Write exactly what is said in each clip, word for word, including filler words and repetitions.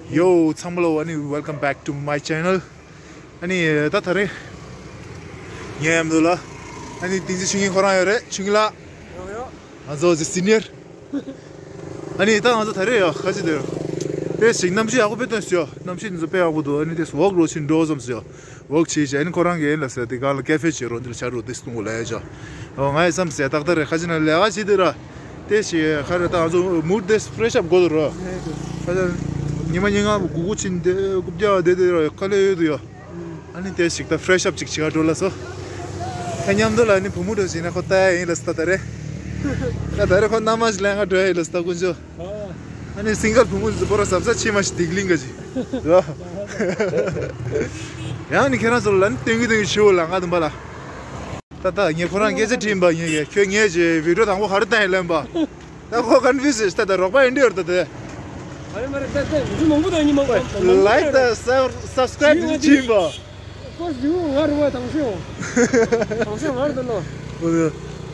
Yo, ཚང་མ་ལ་ཨ་ནི་welcome back to my channel. ཨ་ནི་ད་ད་རེས་ངའི་མཉམ་དུ་ལ་ཨ་ནི་ཏིང་ཙི་ཆོས་ཉིད་ཁོ་རང་ཡོད་རེད། ཆོས་ཉིད་ལགས། ང་ཚོ་ཟི་སི་ནི་ཡར། ཨ་ནི་ད་ང་ཚོ་ད་རེས་ཡ་ཁ་ཅིག་དེར་དཔེ་ཞིག་གནམ་གཤིས་ཡག་པོ་དཔེ་སྟོན་སོང་ཡ། གནམ་གཤིས་འདི་ཚོ་དཔེ་ཡག་པོ་འདུག་ཨ་ནི་དེ་ཝོག་རོ་ཆེན་འགྲོ་བསམ་སོང་ཡ། ཝོག་བྱེད་བྱས་ཨ་ནི་ཁོ་རང་གིས་ཨེ་ལ་ཟེར་དེ་ག་ལ་ཀེ་ཧྥེ་བྱེད་རོགས་འདི་ལ་ཆ་རོགས་དེ་སྟོན་གོ་ལ་ཡ་ཅག་ཨོ་ང་ཡི་བསམ་ཟེར་ཏག་ཏག་རེད། ཁ་ཅིག་ན་ལས་ཀ་བྱེད་དེ་ར་དེ་ཞིག་ཁ་རེད། ད་ང་ཚོ་མུ་ཌི་དེ་ཕེ་རེ་ཤི་ཨབ་དགོས་འདུག་ར། ཁ་ཅིག་ཉི་མ་ཉིན་གང་དགུ་དགུ་ཕྱིན་དེ་རྐུབ་བཀྱག་བསྡད་དེ་ར་དཀའ་ལས་ཡོད་དུ་ཡ། ཨ་ནི་དེ་ཞིག་ད་ཕེ་རེ་ཤི་ཨབ་ཅིག་བྱེད་ག་འགྲོ་ལ་སོ། ད་མཉམ་དུ་ལ་ནི་བུ་མོ་འགྲོ་ཞིག་ན་ཁོ་ལྟ་ཡ་ཡིན་ལ་སོ། ད་ད་རེད། ད་ད་རེད་ཁོ་མནའ་མ་ཞིག་ལེན་ག་འགྲོ་ཡ་ཡིན་ལ་སོ་ད་དཀོན་མཆོག་ཨ་ནི་སིང་གལ་བུ་མོ་འདི་ཚོ་པོ་ར་གཟབ་གཟབ་བྱེད་མ་ཤེས་སྡིག་ལིང་ག་ཅིག་ར། ཡང་ནི་ཁྱེད་རང་ཚོ་ལ་ནི་སྟོན་གི་སྟོན་གི་ཤི་བོ་ལ་ང་དུ་འབའ་ལ། ད་ད་ངས་ཁོ་རང་སྐད་ཆ་དྲིས་པ་ངས་ཁྱོད་ངས་ཀྱི་བི་ཌི་ཡོ་དང་པོ་ག་རེ་བཏང་ཡིན་ལབ་པ། ད་ཁོ་ཀོན་ཕིའུ་སི་ད་ད་རོགས་པ་ཡིན་འདྲི་ཡོད་ད་དེ། ཨ་རེ་མ་རེད། ད་ད་བི་ཌི་ཡོ་མང་པོ་བཏང་ཡིན་མང་པོ། ལའིཀ་དང་སབ་སབ་སི་ཀ་རེབ་དེ་ཅིག་ཡིན་པ། ཕར་སི་ཝིའུ་ང་རུ་བ་དང་ཤོས། དང་ཤོས་ང་རུ་དང་ནོ། ཨོ་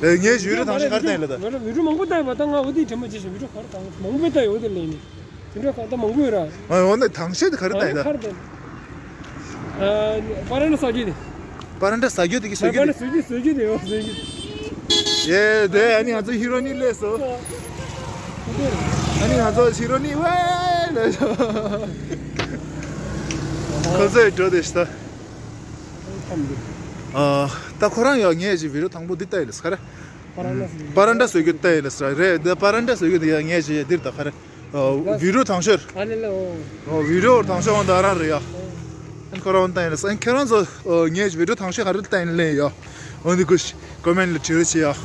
ཡ། ངས་བི་ཌི་ཡོ་དང་ཤོས་ག་རེ་བཏང་ཡིན་ལ་ད། ང་རུ་བི་ཌི་ཡོ་མང་པོ་བཏང་ཡིན་པ། ད་ང་འོ་དེ་དྲན་པ་བརྗེད་ཤིང་བི་ཌི་ཡོ་ག་རེ་བཏང་མང་པོ་བཏང་ཡོད་དེ་ལས་ནི། དེ་འདྲ་གང་ལྟར་མང་པོ་ཡོད་ར། ཨ་འོ་ན་དང་ཤོས་དེ་ག་རེ་ཨ་བཏང་ཡིན་ད། ག་རེ་བཏང་། ཨ་པ་ར་ན་ས་རྒྱུད་དེ། པ་ར་འདྲ་ཟ་རྒྱུ་དེ་གི་ཟ་རྒྱུ་དེ། ཟ་རྒྱུ་དེ་ཡོད་ཟ་རྒྱུ། ཡེ་དེ་ཨ་ནི་ང་ཚོ་ཧི་རོ་ནི་སླེབས་སོང་། ཨ་ནི་ང་ཚོ་ཧི་རོ་ནི་ཝེ་སླེབས་སོང་། ཁོ་ཚོས་འགྲོ་དེ་ཤི་ད། ཨ་ད་ཁོ་རང་ཡང་ངས་ཅིག་བི་ཌི་ཡོ་དང་པོ་འདི་ལྟ་ཡི་ལ་ས་ར། པ་ར་འདྲ་ཟ་རྒྱུ་ལྟ་ཡི་ལ་ས་ར་རེད། ད་པ་ར་འདྲ་ཟ་རྒྱུ་དེ་ཡང་ངས་ཅིག་འདིར་ད་ཁ་ར། ཨ་བི་ཌི་ཡོ་དང་ཤོས། ཨ་ལེ་ལེ་ཨོ། ཨོ་བི་ཌི་ཡོ་དང་ཤོས་འོང་ད་རང་རེད་ཡ། ཨ་ཁོ་རང་བཏང་ཡིན་ལ་ས། ཨ་ཁྱེད་རང་ཚོ་ཨོ་ངས་བི་ཌི་ཡོ་དང་ཤོས་ག་རེ་བཏང་ཡིན་ལན་ཡ། འོན་ཏེ་ཀུ་ཤི་ཀོ་མེན་ལ་བྲིས་རེ་བྱེད་ཡ།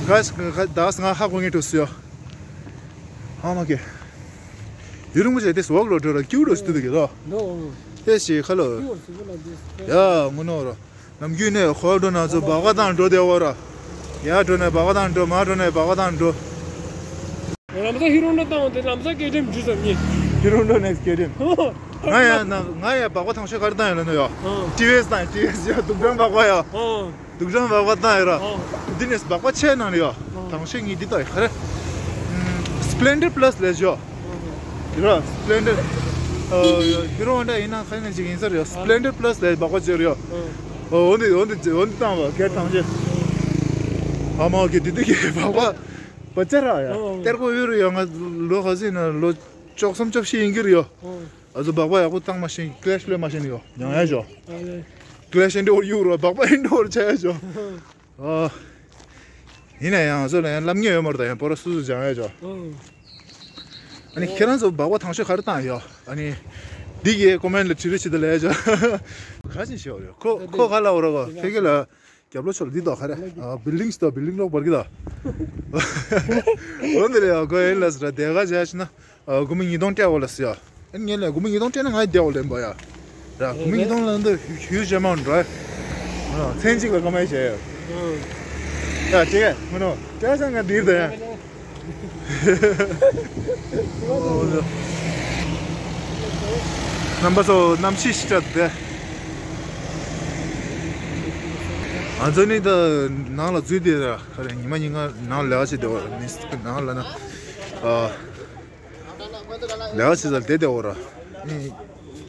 ག་ས་ག་ད་ས་ང་ཧ་གོ་ངེས་འགྲོ་སུ་ཡ། ཧ་མ་གེ། ཡུན་རིང་པོ་བྱས་ཏེ་སོག་ལོ་འགྲོ་ར་ཀྱུ་རོ་སི་ཏུ་དུ་གི་རོ། ནོ། ཨེ་ཤི་ཁ་ལོ། ཀྱུ་རོ་སི་ཏུ་ལ་དེ། ཡ་ངུ་ནོ་རོ། ནམ་རྒྱུན་ནས་ཧོ་འགྲོ་ན་ཚོ་སྦག་སྦག་བཏང་འགྲོ་བདེ་བོ་ར། ཡར་འགྲོ་ནས་སྦག་སྦག་བཏང་འགྲོ། མར་འགྲོ་ནས་སྦག་སྦག་བཏང་འགྲོ། ལམ་སང་ཧི་རོ་འགྲོ་བཏང་དེ་ལམ་སང་སྐྱེལ་འདྲེན་འཇུ་ཙམ་ཉེ། ཧི་རོ་འགྲོ་ནས་སྐྱེལ་འདྲེན། ང་ཡ་ན་ང་ཡ་སྦག་སྦག་ཐང་ཤོས་ག་རེ་བཏང་ཡོད་ལ་ནོ་ཡ། ཨང་། ཊི་ཝི་ཨེསི་བཏང་། ཊི་ཝི་ཨེསི་ཡ་དུག་སྦྲང་སྦག་སྦག་ཡ། ཨང་། དུག་སྦྲང་སྦག་སྦག་བཏང་ཡོད་ར། ཨང་། འདི་ནས་སྦག་སྦག་ཆེ་ནང་ལ་ཡ། ཨང་། ཐང་ཤོས་གཉིས་འདི་ལྟ་ཡི་ག་རེ། སི་པི་ལེན་ཌར་པ་ལ་སི་ལས་ཞོ། ཡོད་ར་སི་པི་ལེན་ཌར། ཨ་ཧི་རོ་ཧོན་ཌ་ཡིན་ན་ཁ་ནས་ཅིག་ཡིན་ས་རེད། སི་པི་ལེན་ཌར་པ་ལ་སི་ལས་སྦག་སྦག་ཅིག་རེད། ཨོ་འོ་འདི་འོ་འདི་འོ་འདི་བཏང་བ་གལ་ཐང་ཆེ། ཨ་མ་གི་འདི་འདི་གི་སྦག་སྦག་བ་ཅ་ར་ཡ། ཨོ། གཏེར་སྒོ་ཡོད་རེད་ཡ། ང་ལོ་ག་ཚོད་ཡིན་ན་ལོ་བཅུ་གསུམ་བཅུ་བཞི་ཡིན་གྱི་རེད་ཡ། ཨོ། ཨ་ཚོ་སྦག་སྦག་ཡག་པོ་བཏང་མ་ཤེས། ཀི་ལེ་ཤི་ལོས་མ་ཤེས་ནི་ཡ། མྱང་ཡ་ཞོ། ཨ་ལེ། ཀི་ལེ་ཤི་འདྲ་བོ་ཡོད་རེད། སྦག་སྦག་ཡིན་འདྲ་བོ་ཆ་ཡ་ཞོ། ཨོ། ཨ། ཡིན་ན་ཡང་ང་ཚོ་ལ་ཡང་ལབ་མཁན་ཡོད་མ་རེད། ད་ཡང་པོ་ར་སུ་སུ་སྦྱང་ཡ་ཅོ། ཨང་། ཨ་ནི་ཁྱེད་རང་ཚོ་སྦག་སྦག་ཐང་ཤོས་ག་རེ་བཏང་ཡོད། ཨ་ནི་འདི་གའི་ཀོ་མེན་ལ་བྲིས་རེ་བྱེད་དང་ལབ་ཡ་ཅོ། ག་ཅིག་ཤོད་ཡོད། ཁོ་ཁོ་ག་ལ་འོ་ར་གོ་ཕ་གི་ལ་རྒྱབ་ལོགས་ཕྱོགས་ལ་འདི་དོ་ག་རེ། ཨ་བིལ་ཌིང་སི་དོ། བིལ་ཌིང་ལོག་བར་གི་དོ། འོ་འདི་ལ་ཡ་གོ་ཡིན་ལ་ཟེར་ར། དེ་ག་བྱས་ན། ཨ་སྒོར་མོ་ཉིས་སྟོང་སྤྲད་འོ་ལ་ཟེར་ཡ། ཨ་ངས་ལ་སྒོར་མོ་ཉིས་སྟོང་སྤྲད་ན་ང་བསྡད་འོ་ལེན་པ་ཡ། ར་སྒོར་མོ་ཉིས་སྟོང་ལ་འདི་ཧུའུ་ཇི་ཨ་མའུན་ཊི་ར། ཨ་མཚན་གཅིག་ལ་ཀ་མ་བྱས་ཡ། ཡ་ཅེ་མ་ནོ་ཅེ་སང་ང་འདིར་དང་ཡ། རྣམ་པ་ཚོ་གནམ་གཤིས་ཤི་དྲག་འདུག་སྟེ། ང་ཚོ་ནི་ད་ནང་ལ་འཛུལ་བསྡད་ར། ཁ་རེ་ཉི་མ་ཉིན་གང་ནང་ལས་ཀ་བྱེད་བསྡད་པ་ནི་ནང་ལ་ན། ཨ། ལས་ཀ་བྱེད་ས་ལ་བསྡད་བསྡད་འོ་ར། ཨེ།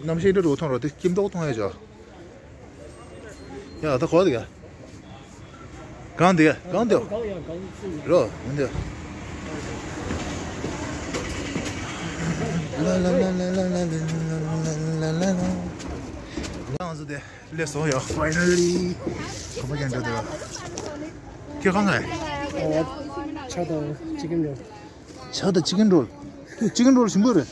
གནམ་གཤིས་འདྲ་འདྲ་བོ་མཐོང་ར་དེ་སྐྱིད་མདོག་མཐོང་ཡ་ཅོ། ཡ་ད་གོ་དེ་ག་གང་དེ་ག་གང་དེ་ག་རོ་མི་འདི། ང་ཚོ་དེ་སླེབས་སོང་ཡ། ཕའི་ནལ་ལི། གོམ་པ་རྒྱག་འགྲོ་དེ་ག་ཁྱེད་གང་ང་ཆ་དང་ཅི་ཀན་རོལ། ཇ་དང་ཅི་ཀན་རོལ། ཅི་ཀན་རོལ་ཞིམ་པོ་རེད།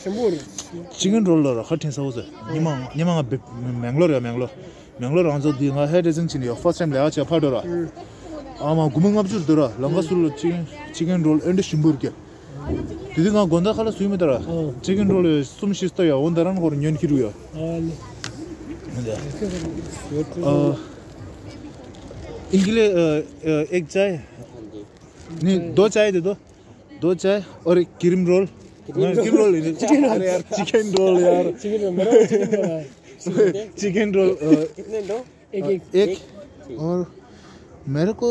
ཞིམ་པོ་རེད། ཅི་ཀན་རོལ་ལ་ར་ཁ་ཕྲན་ཚ་བོ་ཟེར། ཉི་མ་ཉི་མ་ང་བེ་མེང་ལོར་ཡ། མེང་ལོར། མེང་ལོར་རང་ཚོ་འདི་ང་ཧེར་ཌི་རེ་སིང་བྱས་ནས་ཡོད། ཕར་སི་ཊི་ཊའིམ་ལས་ཀ་བྱས་ཕར་འགྲོ་ར། ཨ་མ་སྒོར་མོ་ལྔ་བཅུ་འདུག་ར། ལམ་ཁ་ཟུར་ལ་ཅི་ཅི་ཀན་རོལ་ཨེ་འདྲ་ཞིམ་པོ་རེད། དེ་དུས་ང་དགོང་དག་ཁ་ལག་ཟོས་མེད་ད་ར། ཅི་ཀན་རོལ་གསུམ་བཞི་སྟོར་ཡ། འོ་ད་རང་ཁོར་ཉོན་ཁྱི་རུ་ཡ། ཨ་ཨིན་ཇི་ལི་ཨེག་ཇའི། ནི་རྡོ་ཅའི་དེ་དོ། རྡོ་ཅའི། ཨོ་རེ་ཀི་རིམ་རོལ། ཀི་རིམ་རོལ་ཡིན། ཅི་ཀན་རོལ། ཅི་ཀན་རོལ་ཡ། ཅི་ཀན་རོལ། མེ་རོ་ཅི་ཀན་རོལ། ཅི་ཀན་རོལ། ཨ། ཨེག་ཨེག་ཨོ་མེ་རེ་ཀོ།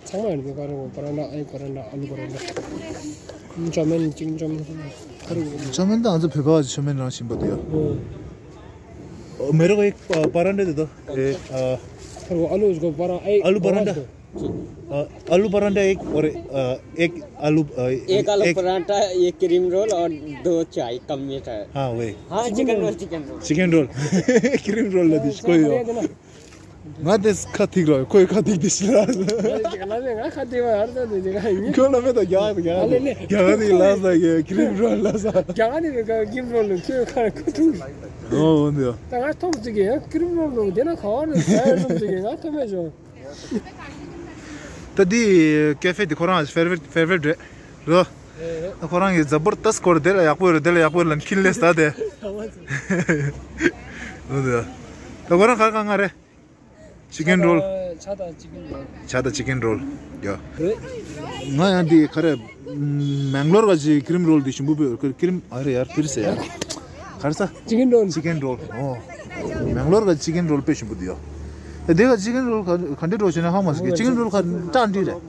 ཚང་མ་ཡོད་པའི་ཀ་རོ་པ་ར་ན་ཌ། ཨེག་པ་ར་ན་ཌ། ཨ་ལུ་པ་ར་ན་ཌ། ཅོ་མན་ཅིང་ཅོ་མན། चाउमिन त अझ फेफा चाउमिन राउंड सिम्बा दियो। मेरे को एक प- परांठा दे दो। ए, अ, तेरे को आलू उसको परा ए आलू परांठा। अ, आलू परांठा एक और अ, एक आलू अ, एक आलू एक परांठा, एक क्रीम रोल और दो चाय कम मीठा है। हाँ, वही। हाँ, chicken roll, chicken roll. Chicken roll. Cream roll ला दिस कोई हो। ང་དེ་ཁ་ཐིག་རོ་ཁོའི་ཁ་ཐིག་དེ་ཤི་ལ། ང་ཁ་ཐིག་བ་ཧར་ད་དེ་ཁ་ཡིན། ཁྱོད་ལ་མེད་ད་རྒྱ་ག་རྒྱ་ག་རྒྱ་ག་དེ་ལ་ས་གི་ཀྲིམ་རོ་ལ་ས། རྒྱ་ག་ནི་མེད་ག་ཀྲིམ་རོ་ལ་ཁྱོད་ཁ་ཁུ་ཐུག་ཨོ་འོ་འདི་ད་ང་ཐོག་ཅིག་གི་ཡང་ཀྲིམ་རོ་ལ་དེ་ན་ཁ་བ་ནི་ས་ཡ་ནམ་ཅིག་གི་ང་ཐོག་མེད་བྱུང་། ད་འདི་ཀེ་ཧྥེ་དེ་ཁོ་རང་ཕེ་ཝ་རི་ཊི་ཕེ་ཝ་རི་ཊི་རེད་རོ། ཁོ་རང་གི་ཛ་བར་དསྟ་སྐོར་དེ་ལ་ཡག་པོ་རེད། དེ་ལ་ཡག་པོ་རེད་ལ་ཁྱིན་ལེ་ས་དེ། འོ་འདི་ད་ཁོ་རང་ག་ག་ང་རེད། ཅི་ཀེན་རོལ། ཆ་དང་ཅི་ཀེན་རོལ། ཆ་དང་ཅི་ཀེན་རོལ། ཡ། རེད། ང་ཡང་འདི་ག་རེ། མེང་ལོར་ག་ཅི་ཀྲིམ་རོལ་འདི་ཞིམ་པོ་པོ་ཀྲིམ་ཨ་རེ་ཡར་ཕིར་སེ་ཡ། ག་རེ་ས། ཅི་ཀེན་རོལ། ཅི་ཀེན་རོལ། ཨོ། མེང་ལོར་ག་ཅི་ཀེན་རོལ་དཔེ་ཞིམ་པོ་འདུག་ཡ། དེ་ག་ཅི་ཀེན་རོལ་ག་ག་འདྲེ་རོལ་ཞེ་ན་ཧ་མ་སི་ཀེ་ཅི་ཀེན་རོལ་ག་ཀྲང་འདི་རེད།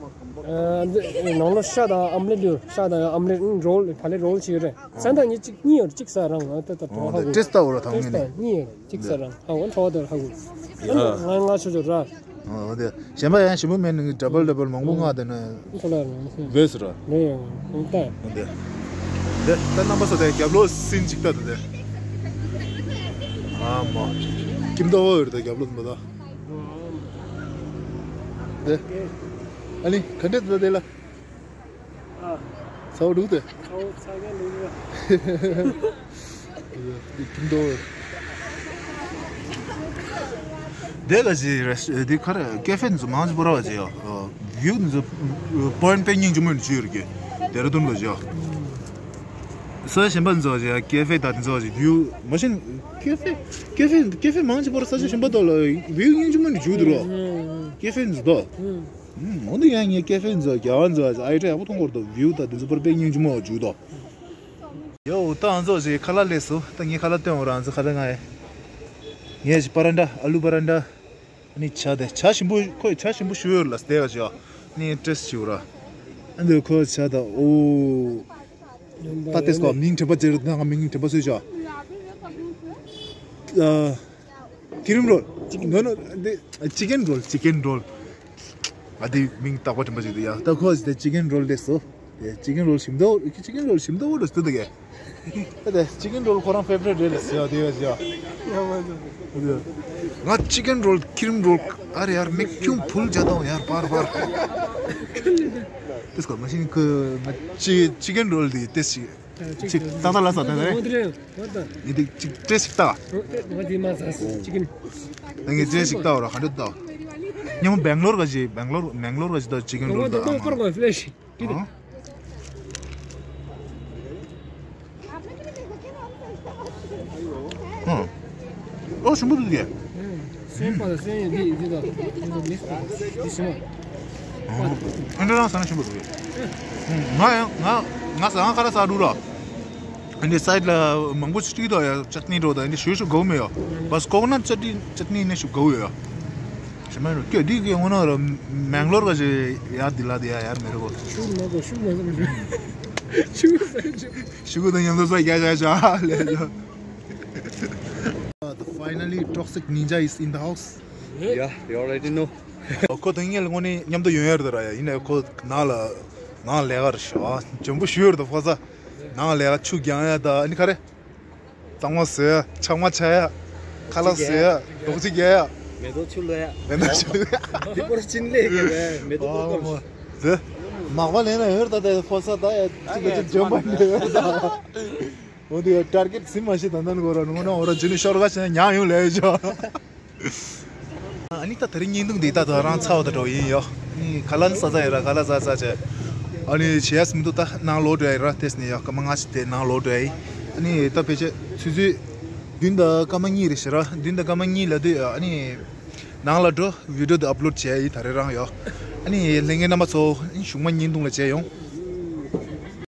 ནང་ལོ་ཤ་དང་ཨམ་ལེ་ཡོད། ཤ་དང་ཨམ་ལེ་རོལ་ཕ་ལེ་རོལ་ཞིག་ཡོད་རེད། ས་དང་ཉི་གཅིག་གཉིས་ཡོད་གཅིག་ས་རང་ང་ཏོ་ཏོ་ཏོ་ཧ་གོ། ཏྲེས་ཏ་འོ་ར་ཐང་ངེ་ནས། གཉིས་ཡོད། གཅིག་ས་རང་ཨ་འོ་ཐོ་དོ་ཧ་གོ། ང་ང་ཆོ་ཆོ་ར། འོ་དེ་གཞན་པ་ཡང་ཞིམ་པོ་མེད་ནི་ཌ་བལ་ཌ་བལ་མང་པོ་མངགས་དེ་ནས་ཐོ་ལ་རང་སེ་བེས་ར། རེད་ཡང་ད། འོ་དེ་དེ་ད་རྣམ་པ་ཚོ་དེ་རྒྱབ་ལོགས་སིན་ཅིག་ལྟ་དེ་དེ། ཨ་མ་ཀིམ་ཏོ་འོ་ཡོད་དེ་རྒྱབ་ལོགས་མ་ད། དེ་ཨ་ནི་ག་འདྲས་དེ་ལ། ཚ་བོ་འདུག་སྟེ། ཚ་བོ་ཚ་ག་འདུག་ར། འདི་ཀིན་ཏོ། དེ་ག་ཅི་རེ་འདི་ག་རེ་ཀེ་ཧྥེ་འཛུ་མང་ཅི་པོ་ར་བ་ཅི་ཡོ། བིའུ་འཛུ་པོ་ཡིན་པོ་ཡིན་ཅི་མོ་ནི་ཅི་ཡོད་ར་གི། དེ་ར་དུན་ག་ཅི་ཡོ། ས་གཞན་པ་འཛུ་བ་ཅི་ཡ་ཀེ་ཧྥེ་ད་འཛུ་བ་ཅི་བིའུ་མ་ཤེས་ཀེ་ཧྥེ་ཀེ་ཧྥེ་ཀེ་ཧྥེ་མང་ཅི་པོ་ར་ས་ཆ་གཞན་པ་དག་ལ་བིའུ་ཡིན་ཅི་མོ་ནི་ཅི་ཡོད་ར། ཀེ་ཧྥེ་འཛུ་དོ། ཨུམ། འོ་འདི་ཡང་ངས་ཀེ་ཧྥེ་འཛུལ་རྒྱ་གར་འཛུལ་ཨའི་ཊི་ཡག་པོ་མཐོང་གོ་རེད་དོ། བིའུ་དང་འདི་ཚོ་པར་དཔེ་སྙིང་རྗེ་མོ་བ་འཇུག་དོ། ཡོ་ད་ང་ཚོ་ཞིག་ཁ་ལག་སླེབས་སོང་། ད་ངས་ཁ་ལག་སྟོན་འོ་རང་ཚོ་ཁ་ལག་ང་ཡེ། ངས་ཞིག་པ་རན་ཏྲ་ཨ་ལུ་པ་རན་ཏྲ། ཨ་ནི་ཇ་དེ་ཇ་ཞིམ་པོ་ཁོས་ཇ་ཞིམ་པོ་ཞུ་ཡོད་ལ་སྟེ་བ་ཞོ། ཨ་ནི་ཏྲེས་ཞུ་ར། ཨ་འདི་ཁོ་ཇ་ད་ཨོ། ད་ཏེས་ཀོ་མིང་དྲན་པ་ཅེར་ད་ང་མིང་དྲན་པ་སུས་ཞོ། ཨ། ཀྲིམ་རོལ། ཅི་ཀེན་རོལ། འདི་ཅི་ཀེན་རོལ། ཅི་ཀེན་རོལ། ང་འདི་མིང་རྟག་པ་དྲན་པ་ཞིག་འདུག་ཡ། ད་ཁོ་ཞིག་དེ་ཅི་ཀེན་རོལ་དེ་སོ། དེ་ཅི་ཀེན་རོལ་ཞིམ་མདོག་ཅི་ཀེན་རོལ་ཞིམ་མདོག་འདྲ་སུ་འདུག་གས། ད་དེ་ཅི་ཀེན་རོལ་ཁོ་རང་ཕེ་ཝ་རི་ཊི་རེད་ལ་ཟེར་བ་དེ་བས་ཟེར་བ། ང་ཅི་ཀེན་རོལ་ཀྲིམ་རོལ་ཨ་རེ་ཡར་མིག་ཁྱུང་ཕུལ་བྱ་དང་ཡར་པར་པར། ཏེས་ཀོ་མ་ཤིན་ཁོ་ང་ཅི་ཅི་ཀེན་རོལ་དེ་ཏེས་ཞིག་ཅིག་ཏག་ཏག་ལ་ས་ཏག་ཏག་རེད། ཡི་དེ་ཅིག་ཏྲེས་ཤིག་ཏག་ད་ངས་ཏྲེས་ཤིག་ཏག་ར་ཧ་འདྲ་ཏག་ཉམ་བེང་ལོར་ག་ཅི་བེང་ལོར་མེང་ལོར་ག་ཅི་ཏག་ཅི་ཀེན་རོལ་ཏག་ཨ། ཨོ་ཞིམ་པོ་འདུག་གས། སེམས་པ་དང་སེམས་ཡོད་འདི་འདི་དང་འདི་དང་མིག་དང་འདི་ཞིམ་མ། ཨ་འདྲ་རང་ཟ་ན་ཞིམ་པོ་འདུག་གས། ང་ཡང་ང་ང་ཟ་ང་ཁ་ལག་ཟ་འགྲོ་ར། ཨ་ནི་སའི་ཌི་ལ་མང་པོ་ཅིག་དོ་ཡ་ཅ་ཊི་ནི་འགྲོ་དང་ཨ་ནི་ཞུ་ཞུ་དགའ་བོ་མེད་ཡ། བས་ཀོ་ཀོ་ནཊ་ཅ་ཊི་ནི་ཅ་ཊི་ནི་ནི་ཞུ་དགའ་བོ་ཡོད་ཡ། ཞེ་མ་རུ་ཀྱོ་འདི་གི་ངོ་ན་ར་མེང་ལོར་ག་ཞེ་ཡ་འདི་ལ་དེ་ཡ་ཡར་མེ་རུ་གོ། ཤུ་མ་གོ་ཤུ་མ་གོ་ཤུ་ཤུ་གོ་ས་ཤུ། ཤུ་གོ་དང་མཉམ་དུ་ས་རྒྱ་ཞ་ཞ་ལས་ཞོ། The finally toxic ninja is in the house. Yeah, you already know. ཁོ་དང་ངས་ལ་ངོ་ནི་མཉམ་དུ་ཡོང་ཡར་དུ་ར་ཡ་ཡིན་ན་ཁོ་ནང་ལ་ནང་ལས་ཀ་ར་ཞོ་འཇམ་པོ་ཞུ་ཡོད་དུ་ཕོ་ས། ནང་ལས་ཆུ་རྒྱང་ཡ་ད་ཨ་ནི་ག་རེ། གཙང་མ་བཟོ་ཡ་ཆང་མ་ཆ་ཡ་ཁ་ལག་བཟོ་ཡ་རྡོག་ཅིག་རྒྱག་ཡ། མེ་ཏོག་ཆུ་བླུག་ཡ། མེ་ཏོག་ཆུ་བླུག་ཡ། འདི་པོར་ཅིན་ལས་ཀྱི་མེ་ཏོག་ཨོ་ཀོ་ཀོར། མ་དེ་མག་པ་ལེན་ན་ཡོད་ད་དེ་ཕོ་ས་ད་ཡ་ཅི་ག་ཅི་འཇོན་པ་འདི་ཡོད་ད། འོ་དེ་ཡ་ཊར་གེཊ་སིམ་མ་ཤི་ད་ནན་གོ་ར་ནོ་ན་འོ་ར་ཇི་ནི་ཤོར་ག་ཆེ་ན་ཉག་ཡོང་ལས་ཡོད་ཅོ། ཨ་ནི་ད་དེ་རིང་བརྙན་ཐུང་འདི་ད་དོ་རང་ཚར་བ་ད་འགྲོ་ཡིན་ཡོ། ཨ་ནི་ཁ་ལག་ནི་ས་ཚ་ཡོད་ར་ཁ་ལག་ས་ཚ་ཆེ། ཨ་ནི་བྱེད་ཡ་སི་མི་འདུག་ད་ནང་ལོག་འགྲོ་ཡ་ཡིན་ར་ཏེས་ནི་ཡོ་སྐར་མ་ལྔ་ཞིག་དེ་ནང་ལོག་འགྲོ་ཡ་ཡིན། ཨ་ནི་ད་ཕལ་ཆེར་ཆུ་ཚོད་བདུན་དང་སྐར་མ་གཉིས་རེད་ཤི་ར་བདུན་དང་སྐར་མ་གཉིས་ལ་དུས་ཨ་ནི་ནང་ལ་འགྲོ་བི་ཌི་ཡོ་དེ་ཨབ་ལོཌ་བྱེད་ཡ་ཡིན་ད་རེ་རང་ཡོ། ཨ་ནི་ལྷན་རྒྱས་རྣམ་པ་ཚོ་ཨ་ནི་གཞུག་མ་བརྙན་ཐུང་ལ་མཇལ་ཡོང་།